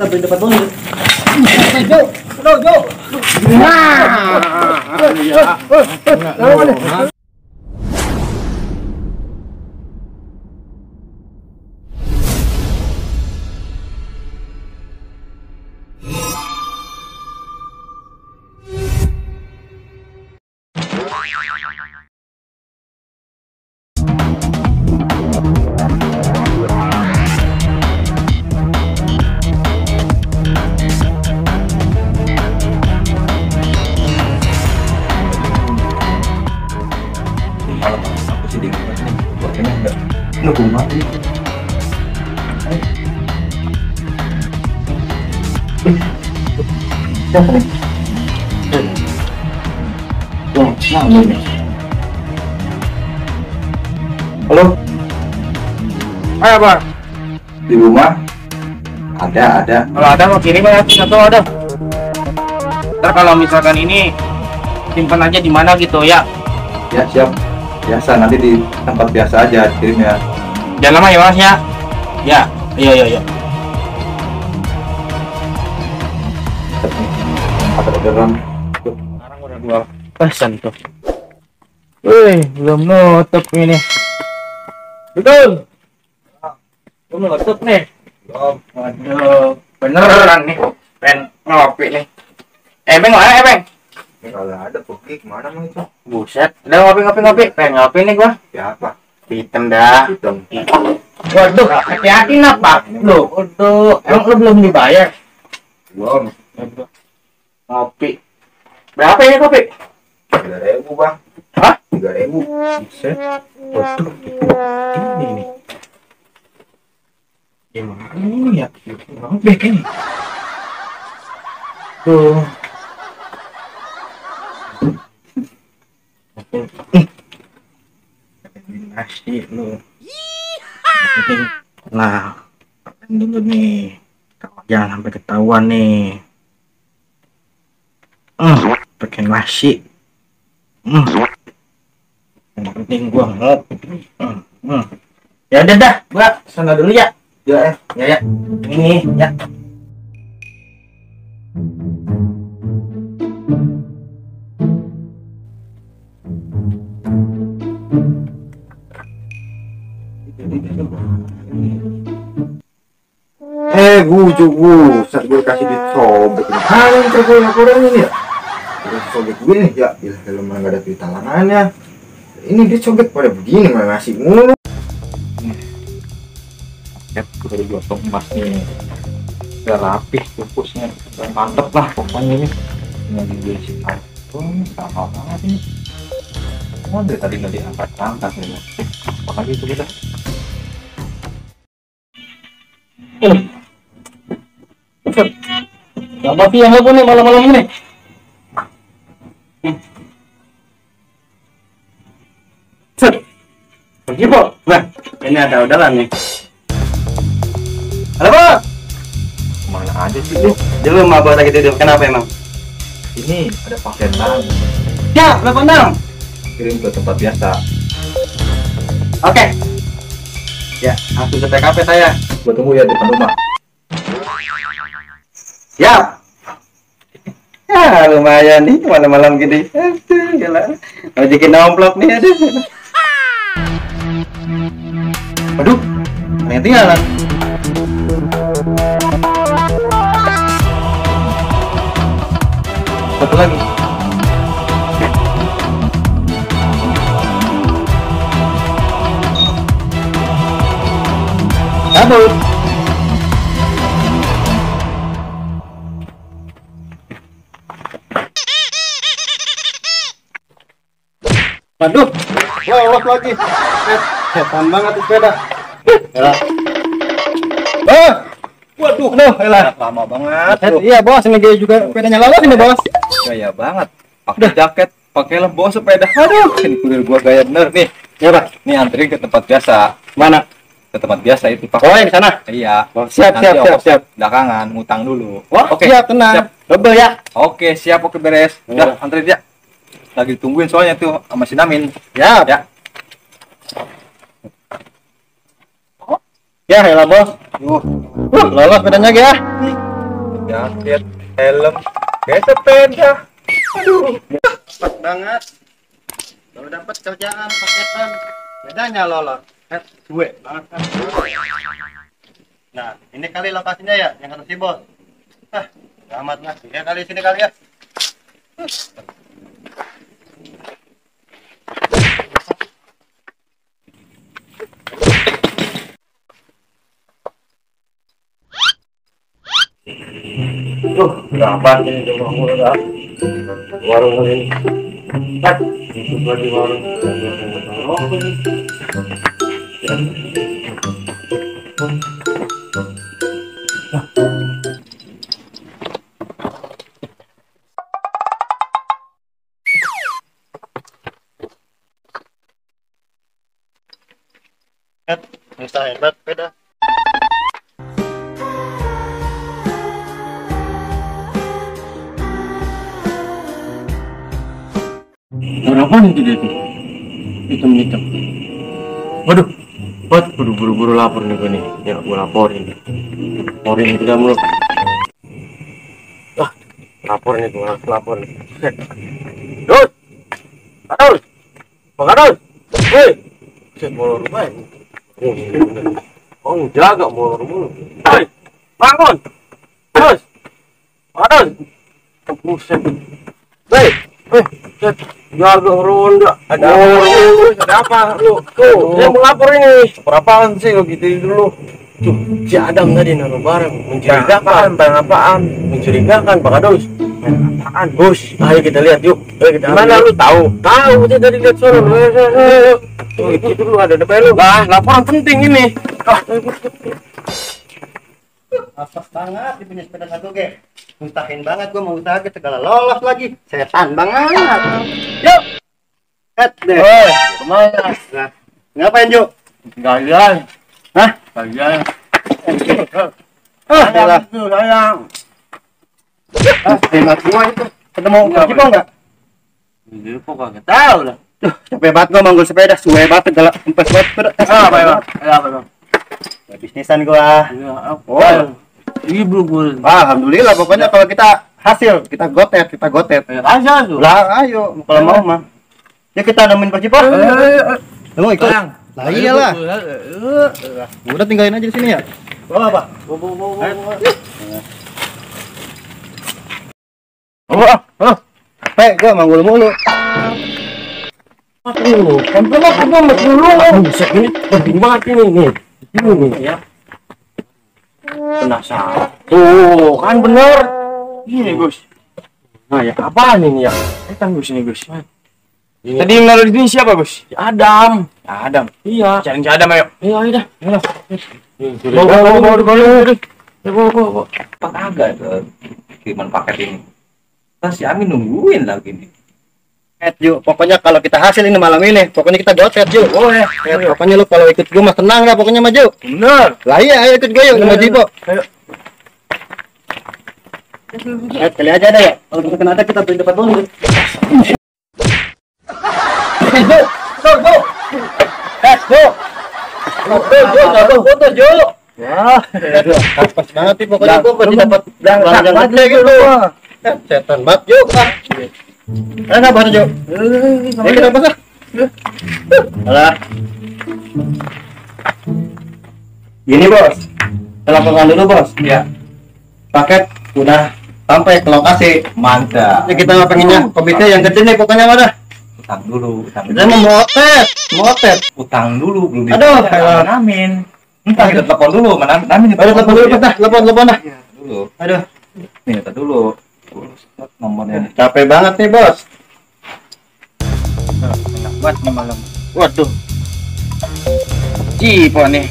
Sampai depan mobil. Jo. Nunggu mati. Siapa nih? Halo. Ayo bang. Di rumah? Ada. Kalau ada mau kirim ya satu ada. Ntar kalau misalkan ini simpan aja di mana gitu ya. Ya siap. Biasa nanti di tempat biasa aja kirimnya. Jangan lama ya mas ya. Ya. Iya. Ada orderan. Sekarang udah 2 pesan tuh. Wih, belum nutup ini. Betul. Belum nutup nih. Waduh, beneran nih. Pengen ngopi nih. Beng mana Beng? Kalau ada pergi kemana mang itu? Buset, udah ngopi. Pengen ngopi nih gua. Ya apa? Hitam dah. Hitam. Waduh, hati-hati nak pak. Loh, emang lu belum dibayar? Belum. Ngopi. Berapa ini kopi? 3.000 bang. Hah? 3.000. Buset. Waduh, ini nih. Gimana ini ya? Robek ini. Tuh. Nasi lu. Nah, dulu nih. Jangan sampai ketahuan nih. Pakai nasi. Yang penting gua ngopi. Ya udah dah, gua sana dulu ya. Ya. Ini ya. Saat gue kasih disobek ini. Yang tergolong ini ya. Udah sobek begini ya. Kalau nggak ada duit talangannya. Ini disobek pada begini mana nasi mulu. Udah digotong emas nih. Udah rapih bungkusnya. Udah mantep lah pokoknya ini. Ini diisi karton sama banget ini. Dari tadi nggak diangkat ini. Apalagi itu kita. Apa sih yang nih malam-malam ini? Pergi Pak. Nah, ini ada orderan nih. Halo Pak. Mana aja sih lu? Di rumah Pak lagi tidur. Kenapa emang? Ini ada paket lain. Ya, 86. Kirim ke tempat biasa. Oke. Ya, langsung ke TKP saya. Gua tunggu ya depan rumah. Siap. Ya, lumayan nih malam-malam gini. Aduh, gila. Mau bikin amplop nih, aduh. Aduh, yang tinggalan. Satu lagi. Kabur. Waduh, lolos lagi. Setan banget sepeda. Waduh, Lama banget. iya bos, ini dia juga sepedanya lolos ini bos. Gaya banget. Pakai jaket, pakai helm, bawa sepeda. Aduh, ini kurir gua gaya bener nih. Ya pak, Nih anterin ke tempat biasa. mana? Ke tempat biasa itu Pak. Oh yang di sana. Iya. Siap, Nanti siap. ongkos belakangan, ngutang dulu. Oke, siap tenang. Siap. Double ya. Oke, siap, oke beres. Udah, anterin dia. Lagi ditungguin soalnya tuh sama si Namin. Ya. Ya. Ya, elah bos. Lolos sepedanya ya. jaket, helm, kayak sepeda. Aduh, Cepat banget. Kalau dapat kerjaan paketan, bedanya lolot. Gue banget kan. Nah, ini kali lokasinya ya, yang kata si bos. Amat ngasih ya kali sini kali ya. Berapa ini coba murah warung ini. Itu di warung. Bisa hebat beda. Berapa nih dia tuh? Hitam-hitam. Waduh, buru-buru lapor nih gue nih. Ya, gue laporin. Laporin tidak mulu. Lapor nih, gue harus lapor nih. Dut! Kadul! Bang Kadul! Hei! Saya molor rumah ini. Oh, jaga molor mulu. Hei! Bangun! Terus! Kadul! Buset. Hei! Jaga ronda. Ada apa lu? Tuh, saya mau lapor ini. Berapaan sih lo gitu dulu? Tuh, si Adam tadi naruh barang mencurigakan. Apaan? Mencurigakan, Pak Kadus. Apaan, Bos? Ayo kita lihat yuk. Gimana lu tahu? Tahu, saya tadi lihat sono. Tuh, itu dulu ada depan lu. Laporan penting ini. Apes banget di punya sepeda satu ge. Mustahin banget gua mau usaha ke segala lolos lagi. Setan banget. Yuk. Deh. Kemana? Nah, ngapain, Ju? Jalan. Hah? Jalan. Yalah. Sayang. Hemat semua itu. Ketemu Cipong enggak? Itu kok kagak tahu lah. Duh, capek banget gua manggul sepeda, suwe banget segala empes banget. Apa ya, Bang? Bisnisan gua. Oh. Ibu gue. Alhamdulillah pokoknya kalau kita hasil, kita gotet. Aja tuh. Lah, ayo kalau mau mah. Ya kita nemuin Pak Cipong. Lu ikut. Lah iyalah. Udah tinggalin aja di sini ya. Bawa apa? Gua manggul mulu. Kenapa masih dulu? Buset ini penting banget ini nih. Ini nih ya. Penasaran. Tuh, kan bener. Ini, Gus. Nah, ya apaan ini ya? Kan Gus ini, Gus. Tadi yang naruh di sini siapa, Gus? Adam. Adam. Iya. Cari Adam ayo. Iya, udah. Bawa. Pak agak tuh kiriman paket ini. Kan si Amin nungguin lagi nih. Yuk, pokoknya kalau kita hasil ini malam ini, pokoknya kita gotet yuk. Oh ya, pokoknya lu kalau ikut gua mah tenang lah pokoknya maju. Bener. Lah iya, ayo ikut gua yuk, sama Jibo. Ayo. Kali aja deh ya. Kalau kita kena ada kita beli depan dulu. Foto Jo. Ya, pas banget nih pokoknya gua pasti dapat belanja lagi lu. Setan banget yuk. Ayo baru Jo. Ayo kita pasang. Alah. Gini bos, teleponan dulu bos. Ya, Paket udah sampai ke lokasi. mantap. Ini kita pengennya komite yang gede nih pokoknya mana? Utang dulu. Kita mau motet. Utang dulu belum Aduh, Amin. Entar kita telepon dulu, Amin. Ayo telepon dulu dah, telepon dah. Dulu. Aduh, Nih, kita dulu. Nomornya. capek banget nih bos. Enak banget nih malam. Waduh, Cipo nih.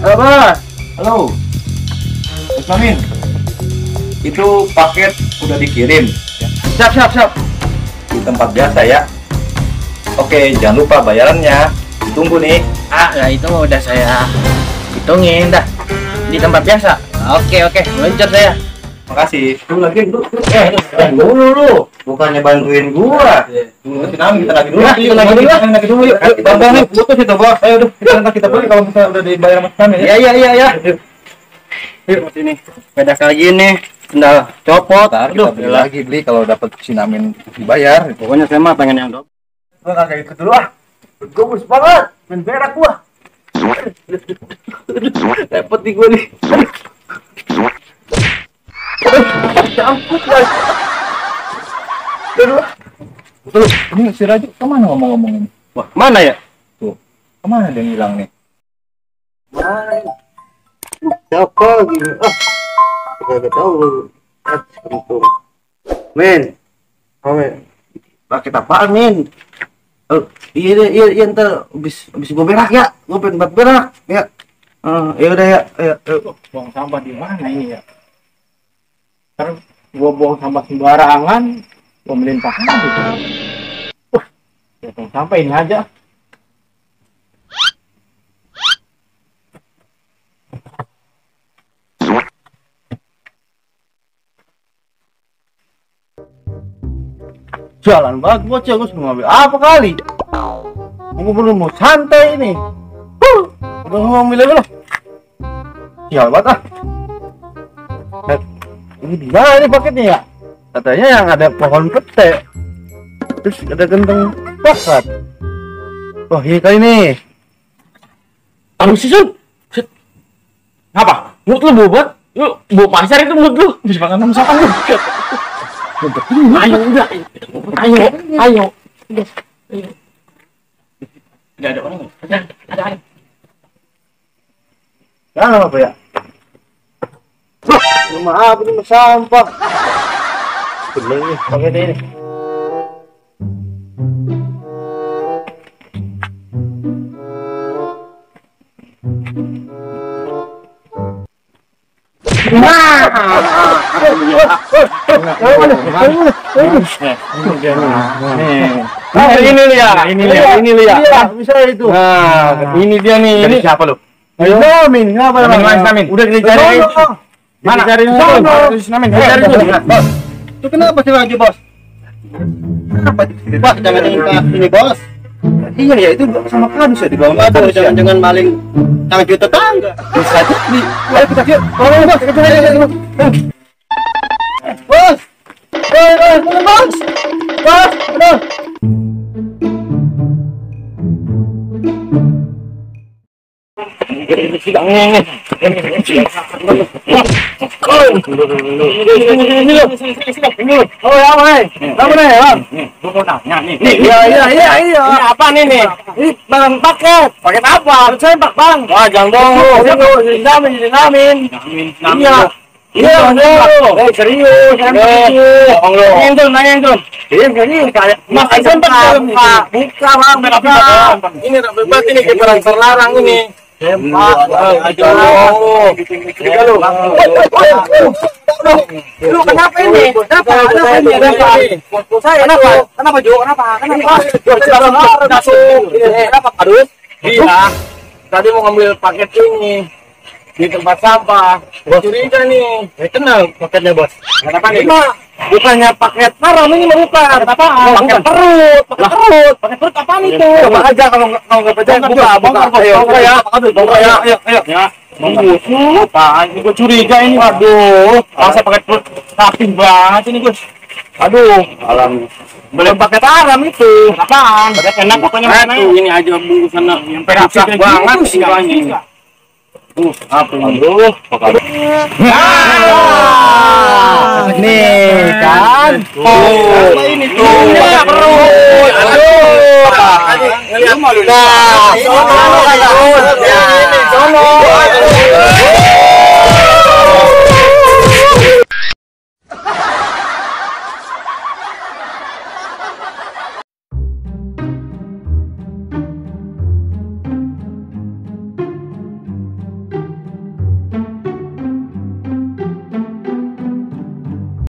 Halo, Bos. Halo. Mas Amin. Itu paket udah dikirim Siap. di tempat biasa ya. Oke, jangan lupa bayarannya. Ditunggu nih. Nah itu udah saya hitungin dah di tempat biasa. Oke, meluncur saya. Makasih. Lu lagi dulu lu. Bukannya bantuin gua. Kita lagi dulu. Kita lagi dulu. Yuk. Bang nih putus itu bos. Ayo udah kita beli kalau misalnya udah dibayar sama kami ya. Iya. Yuk sini. Beda kayak gini. Sendal copot. Kita beli lagi kalau dapat sinamin dibayar. Pokoknya saya mah pengen yang dop. Gua kagak ikut dulu ah. Gua banget. Main berak gua. Repot nih gua nih. Campur guys. Aduh. Betul. Ini si Raju kemana ngomong-ngomong ini? Wah, mana ya? Tuh. Kemana dia hilang nih? Mana? Siapa gini? Kagak tahu lu. Sentuh. Men. Men. Pakai apaan, Min? Iya ntar habis gua berak ya. Gua pengen berak ya. Ya udah ya. Ayo. Buang sampah di mana ini ya? Karena gua buang sampah sembarangan, gua melimpahkan gitu. Ya buang sampah ini aja. Jalan banget bocah, gua suruh ngambil apa kali? Gua belum mau santai ini. Udah mau ngambil lagi loh. Sial banget ah. Ini di mana nih paketnya ya? Katanya yang ada pohon pete. Terus ada genteng coklat. Wah, ini kali nih. Anu sih, Sun? Apa? Mulut lu bobot? Lu bawa pasar itu mulut lu. Bisa makan sama siapa lu? Ayo udah. Ayo. Enggak ada orang. Ada. Jangan apa ya? Maaf ini sampah. Bener nih paketnya ini. Ini lihat. Bisa itu. Nah, ini dia nih. Dari siapa lu? Namin, ngapa Namin. Udah dicari. Mana? Cari Namin. Cari dulu. Itu kenapa sih lagi bos? Kenapa? Bos jangan ini bos. Iya ya itu sama kadus ya di bawah kadus ya. Jangan maling tangga tetangga. Bisa jadi. Ayo kita yuk. Tolong bos. Bos. Bos. Bos. Aduh. Oh ya, Bang. Apa nih, Bang? Gua mau nanya nih. Iya. Ini apa nih nih? Ini barang paket. Paket apa? Saya Pak Bang. Wah, jangan bohong. Dinamin. Iya. Iya, serius. Bohong lu. Nanya itu. Iya, serius. Mas, sempat buka, Bang. Buka. Ini bebas ini barang terlarang ini. Lu kenapa ini? Kenapa Jo? Kenapa? Aduh. Iya. Tadi mau ngambil paket ini di tempat sampah. Curiga nih. Kenal paketnya, Bos. Kenapa nih? Bukannya paket haram ini mah bukan. Apa? Paket perut. Paket perut apaan itu? Coba aja kalau nggak percaya buka. Ayo ya. Ya. Apaan? Ini gue curiga ini. Waduh, masa paket perut rapih banget ini Gus. Aduh, Alam. belum paket haram itu. Apaan? Paket enak pokoknya mana? Ini aja bungkusan yang perak banget sih. Apa ini? Aduh. Nih kan. Apa ini tuh? Ini perut. Aduh. Ngeliat malu. Nah, sono.